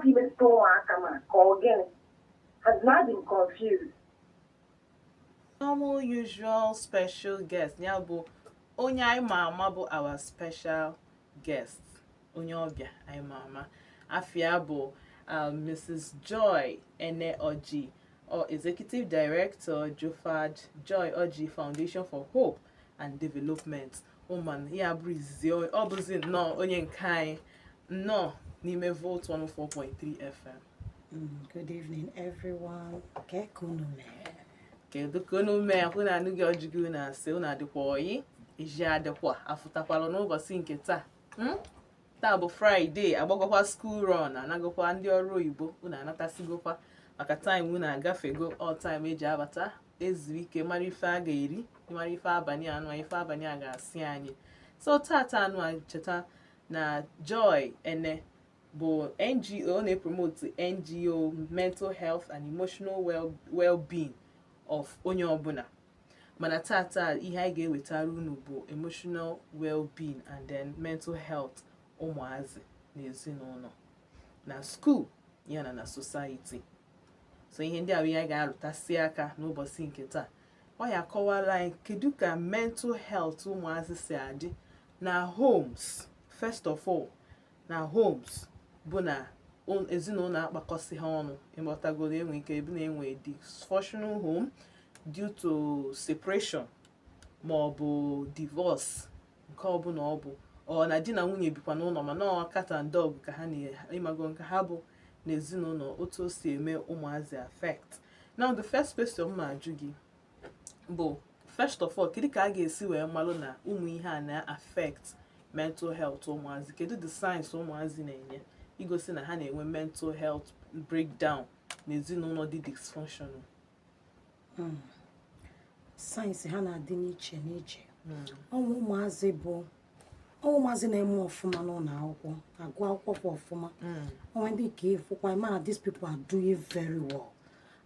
Hapụ imetụta ụmụaka ma ka ọ gịnị has not been confused. Normal, usual special guest, ya bụ onye anyị ma ama, bụ our special guest, onye ọbịa anyị ma ama. Afa ya bụ Mrs. Joy Ene Oji, or Executive Director, JOFAD, Joy Oji Foundation for Hope and Development. Ụman ya bụrụ izizi, ọ bụzi nnọọ onye nke anyị. Nnọọ n'ime Volt 104.3 FM. Good evening, everyone. Ka unu mere? Kedu ka unu mee? Hụ na anụ gị ọjị gị, unu asị unu adịkwa oyi iji adịkwa afụtakwalụ n'ụbọchị nke taa. Taa bụ Friday, agbagokwa school run, anagokwa ndị ọrụ oyibo, unu anatasigokwa maka time unu agafego all time eji abata ezu ike, mara ife a ga-eri, mara ife abalị anụ, ife abalị a ga-asị anyị. So tata anụ a, cheta na Joy Ene bụ NGO na-epromote NGO mental health and emotional well-being of onye ọbụla. Mana tata, ihe anyị ga-ewetara unu bụ emotional well-being and then mental health ụmụazị na ezinụlọ, na school, ya na na society. So ihe ndị a bụ ihe anyị ga-arụtasị aka n'ụbọchị nke taa. Ọ ya akọwala anyị kedu ka mental health ụmụazị si adị na homes, first of all na homes bụ na ezinụlọ akpakọsị ha ọnụ. Ịghọtagoro? Enwe ike ebu na enwe dysfunctional home due to separation ma ọ bụ divorce, nke ọbụla ọ bụ, ọ na di na nwunye bikwa n'ụlọ mana ọ cat and dog ka ha na-ịmago nke ha bụ n'ezinụlọ, otu o si eme ụmụazị affect. Now, the first question m ma ajụ gị bụ, first of all, kedu ka a ga-esi wee malụ na ụmụ ihe a na-affect mental health ụmụazị? Kedu the signs ụmụazị na-enye igosi na ha na-enwe mental health breakdown n'ezinụlọ dị dysfunctional? Signs ha na-adị n'iche n'iche. Ọnwa ụmụazị bụ ọnwa ụmụazị na-eme ọfụma n'ụlọ akwụkwọ, agụ akwụkwọ kwa ọfụma. Onwe ndị ka ịfụkwa mana these people are doing very well,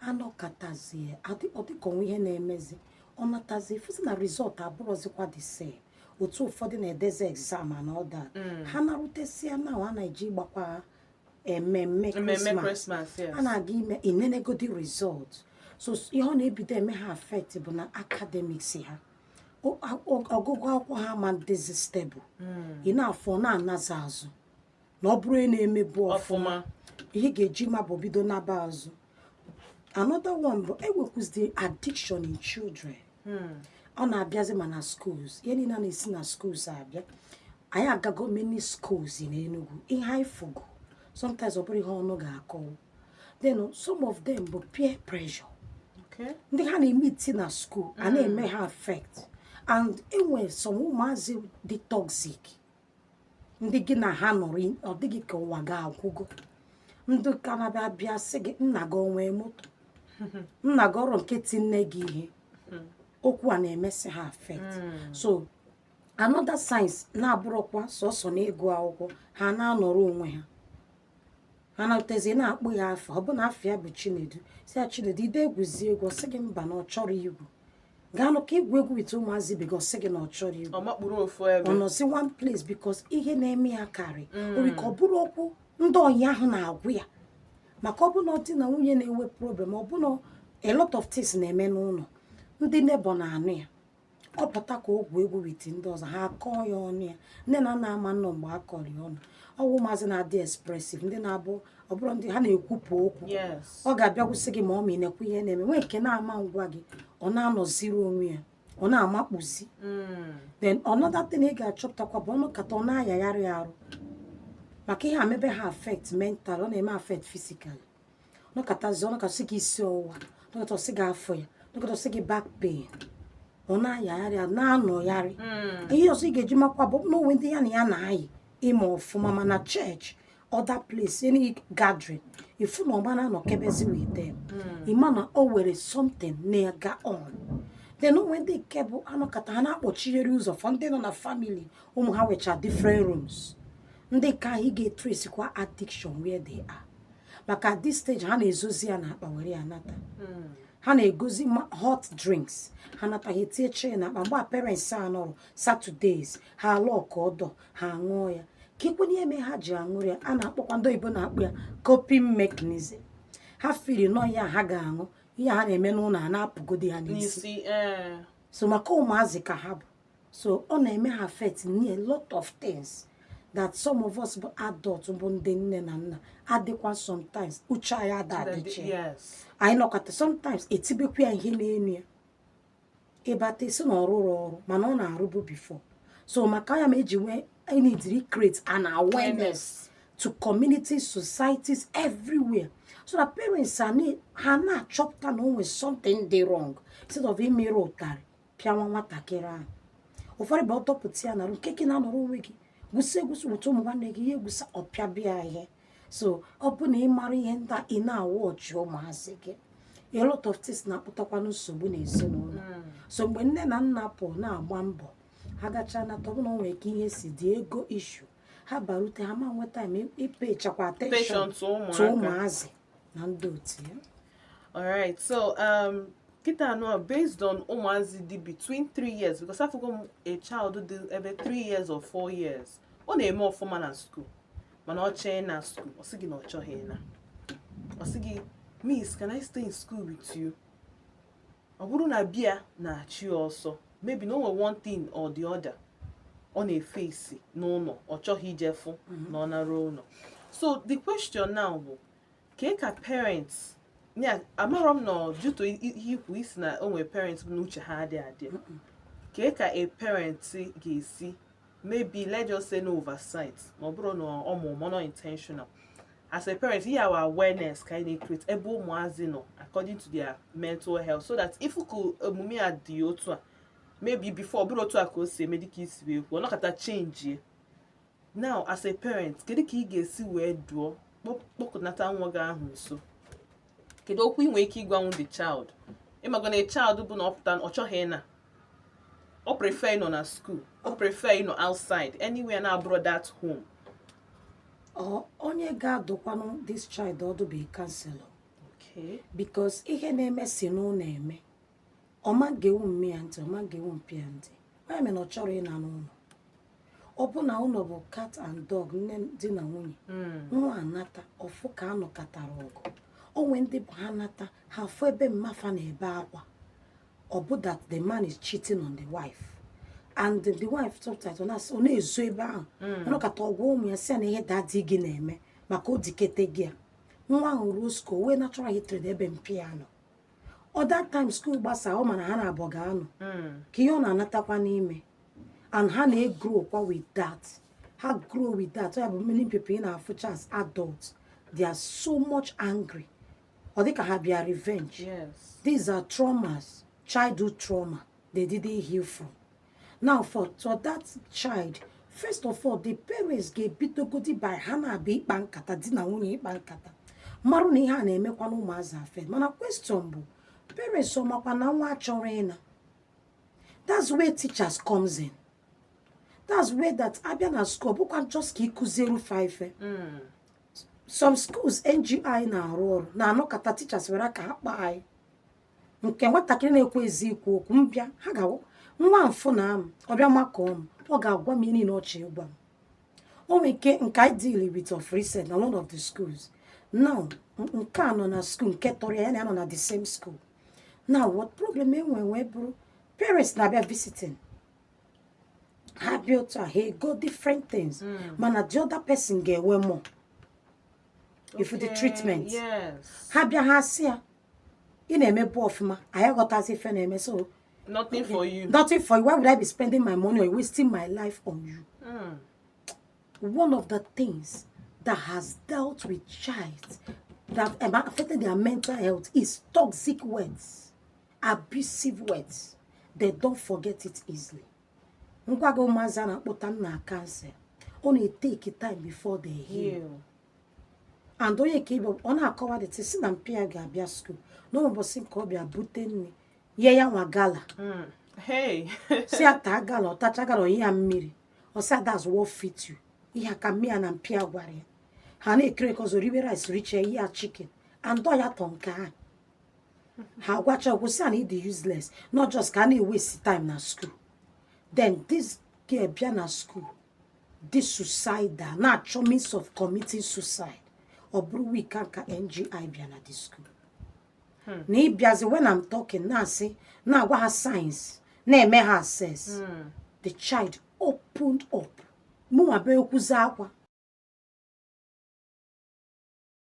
anọkatazie ọ dịka onwe ihe na-emezi, ọ natazi fụzi na result abụrụzikwa the same. Otu ụfọdụ na-edezi exam and all that, ha narutesia na ha na-eji gbakwa ememme mmemme Christmas. Christmas, yes. A na-aga ime inenegodi result. So ihe ọ na-ebido eme ha affect bụ na academics ha, ọgụgụ akwụkwọ ha ma dịzi stable. Ị na-afọ ọ na-anazi azụ na ọ bụrụ onye na-emebu ọfụma, ọfụma, ihe ga-eji ma bụ bido naba azụ. Another one bụ enwekwuzi addiction in children. Ọ na-abịazi ma na schools, ihe niile a na-esi na schools abịa. Anyị agago many schools in Enugu, ihe anyị fụgo sometimes ọ bụrụ ihe ọnụ ga-akọwa. Then some of them bụ peer pressure. Ndị ha na-emeti na school a na-eme ha affect, and enwe some ụmụazị dị toxic, ndị gị na ha nọrọ, ọ dịghị ka ụwa ga-agwụgo. Ndị ka na-abịa bịa sị gị, "Nna gị o nwee moto? Nna gị ọrụ nke ti nne gị ihe?" Okwu a na-emesi ha affect. So another signs na-abụrụkwa sọsọ na ịgụ akwụkwọ, ha na-anọrọ onwe ha. Ha na-etezi na-akpụ ya afa, ọ bụ na afọ ya bụ Chinedu, si ya, "Chinedu, ide egwuzi egwu?" Ọ sị gị mba, na ọ chọrọ igwu. Gaanụ ka igwu egwu with ụmụazị ibe gị, ọ sị gị na ọ chọrọ igwu. Ọ makpụrụ ofu ebe. Ọ nọzi one place because ihe na-eme ya karị o nwere ka ọ bụrụ okwu ndị ọyị ahụ na-agwụ ya, maka ọ bụ na di na nwunye na-enwe problem, ọ bụ na a lot of things na-eme n'ụlọ, ndị neighbor na-anụ ya. Ọ pụta ka o gwuo egwu with ndị ọzọ, ha akọọ ya ọnụ ya. Nne na nna ama nnọọ mgbe a kọrọ ya ọnụ. Ọwụ ụmụazị na-adị expressive, ndị na-abụ ọ bụrụ ndị ha na-ekwupụ okwu. Ọ ga-abịakwụsị gị ma ọ ma ị na-ekwu ihe na-eme nwee nke na-ama ngwa gị, ọ na-anọziri onwe ya, ọ na-amakpuzi. Then another thing ị ga-achọpụtakwa bụ ọnụ kata ọ na-ayagharị arụ, maka ihe amebe ha affect mental, ọ na-eme affect physically. Nọkatazi ọnọkasị gị isi ọwụwa, nọkata ọsị gị afọ ya, nọkata ọsị gị back pain, ọ na-ayagharị arụ, na-anọgharị. Ihe ọzọ ị ga-eji makwa bụ na onwe ndị ya na ya na-ayị ịma ọfụma, mana church, other place, any gathering, ifu na ọma na-anọkebezi with them, ịma na o nwere something na-aga on. Then onwe ndị nke bụ anọkọta ha na-akpọchigheri ụzọ for ndị nọ na family, ụmụ ha nwecha different rooms. Ndị nke ahụ, ị ga-etrace-kwa addiction where they are, maka at this stage ha na-ezozi ya n'akpa were ya nata. Ha na-egozi hot drinks, ha nata, ha etinye chain n'akpa. Mgbe a parents a nọrọ Saturdays, ha alọkọ ọdọ, ha aṅụọ ya. Ka ekwe ihe mee ha ji aṅụrị ya, a na-akpọkwa, ndị oyibo na-akpọ ya coping mechanism. Ha firi nọ ya, ha ga-aṅụ ihe ha na-eme n'ụlọ a na-apụgodi ha n'isi. N'isi, ee. So maka ụmụazị ka ha bụ, so ọ na-eme ha affect a lot of things that some of us bụ adult, bụ ndị nne na nna, adịkwa sometimes uche anyị ada adịchi. Anyị nọkọta sometimes, etibekwa ya ihe n'elu ya, ịbata isi na ọrụrụ ọrụ mana ọ na-arụbu before. So maka ya ma eji nwee, I need to create an awareness to communities, societies everywhere, so that parents are ha na-achọpụta na o nwere something dị wrong, instead of imere ụtarị pịawa nwatakịrị ahụ. Ụfọdụ bụ ọtọpụta ya na nke gị na-anọrọ onwe gị, gwụsị egwusi wụta ụmụ nwanne gị ihe egwusa, ọpịa bịa ihe. So ọ bụ na ị mara ihe ndị a, ị na-awọchị ụmụazị gị. A lot of things na-akpụtakwa nsogbu n'ezinụlọ. So mgbe nne na nna pụ na-agba mbọ, ha gachaa nata, ọ bụ na o nwere ka ihe si dị, ego issue, ha barute, ha ma nweta time ipechakwa attention attention to ụmụaka. To ụmụazị na ndị otu ya. Alright, so kita anọ, based on ụmụazị dị between 3 years, because afụgo m a child dị ebe 3 years or 4 years, ọ na-eme ọfụma na school, mana ọ chee na school, ọ sị gị na ọ chọghị ịna. Ọ sị gị, "Miss, can I stay in school with you?" Ọ bụrụ na bịa na-achị ya ọsọ, maybe na o nwere one thing or the other ọ na-efesi n'ụlọ, ọ chọghị ije fụ na ọ nara ụlọ. So the question now bụ, kee ka parents ya amarọ m nọ due to ihe ikwu isi na o nwere parents bụ na uche ha adị adị, kee ka a parent ga-esi, maybe let's just say no oversight, ma ọ bụrụ na ọ mụ not intentional, as a parent, ihe our awareness ka anyị na-create ebe ụmụazị nọ according to their mental health, so that if ka omume a dị otu a, maybe before ọ bụrụ otu a ka o si eme, dịka isi wee kwuo, ọ nọkọta change now, as a parent, kedu ka ị ga-esi wee dụọ kpọkọnata nwa gị ahụ nso? Kedu okwu ị nwere ike ịgwanwu the child? Ịmago na a child bụ na ọ pụta, ọ chọghị ịna, ọ prefer ịnọ na school, ọ prefer ịnọ outside, anywhere na-abụrụ that home. Ọ onye ga-adụkwanụ this child ọdụ bụ counselor. Because ihe na-eme si n'ụlọ eme, ọma ga-ewu mme ya ntị, ọma ga-ewu mpi ya ntị. Onye mere na ọ chọrọ ịna n'ụlọ, ọ bụ na ụlọ bụ cat and dog, nne di na nwunye. Nwa anata ọfụ ka anọkọtara ọgụ, onwe ndị bụ ha nata, ha fụ ebe mmafa na-ebe akwa, ọ bụ that the man is cheating on the wife, and the wife sometimes ọ na-asị, ọ na-ezo ebe ahụ. Ọnọkọta ọgwa ụmụ ya, sị ya na ihe daddy gị na-eme maka o dikete gị a. Nwa ahụ ruo school, wee natural hatred ebe mpi ya nọ. Other time school gbasa, ọ mana ha na-abụ ga-anọ ka ihe ọ na-anatakwa n'ime, and ha na-egrow kwa with that, ha grow with that. Ya bụ many people ị na-afụcha as adults, they are so much angry, ọ dịka ha bịa revenge. These are traumas, childhood trauma they didn't heal from. Now for that child, first of all, the parents ga-ebidogodi by ha na-abịa ịkpa nkata, di na nwunye ịkpa nkata, marụ na ihe a na-emekwa na ụmụazị affect. Mana question bụ, parents ọmakwa na nwa chọrọ ịna? That's where teachers comes in. That's where that abịa na school, ọ bụkwa just ka ịkụziere fa ife. Some schools NGI na-arụ ọrụ na-anọkọta, teachers were aka ha kpaa anyị nke nwatakịrị na-ekwu ezi ikwu okwu mbịa, ha ga nwa mfụ na m ọbịa makọọ m, ọ ga-agwa m ihe niile ọ chọ ịgwa m. O nwere nke I deal with of recent na one of the schools now. Nke a nọ na school nke tọrọ ya, ya na ya nọ na the same school. Now what problem enwe wee bụrụ, parents na-abịa visiting, ha bịa otu a, ha ego different things, mana the other person ga-enwe more if the treatment. Ha bịa, ha sị ya, "Ị na-emebu ọfụma, anyị aghọtazi ife na-eme." So Nothing for you. Nothing for you. Why would I be spending my money or wasting my life on you? One of the things that has dealt with child that have affected their mental health is toxic words, abusive words. They don't forget it easily. Ngwa gị, ụmụazị a na-akpọta nna counsel, ọ na-etake time before they heal. Heal. And onye nke ibe, ọ na-akọwa the si na mpi ya ga-abịa school n'ụbọchị nke ọ bịa bute nri ye ya nwa gala. Hey. Si ya taa gala, ọ tacha gala, onye ya mmiri, ọ sị, "That's what fit you." Ihe aka mmiri ya na mpi ya gwara ya, ha na-ekiri nke ọzọ, ribe rice, richie ihe ya chicken and ọ ya tọ nke ahụ. Ha gwacha okwu, sị ya na ịdị useless, not just ka a na-ewaste time na school. Then this girl bịa na school Dị suicidal, na-achọ means of committing suicide. Ọ bụrụ week a ka NGI bịa na the school na ịbịazi, when I'm talking, na-asị, na-agwa ha signs, na-eme ha assess, the child opened up. Mụnwa bịa ekwuzi akwa.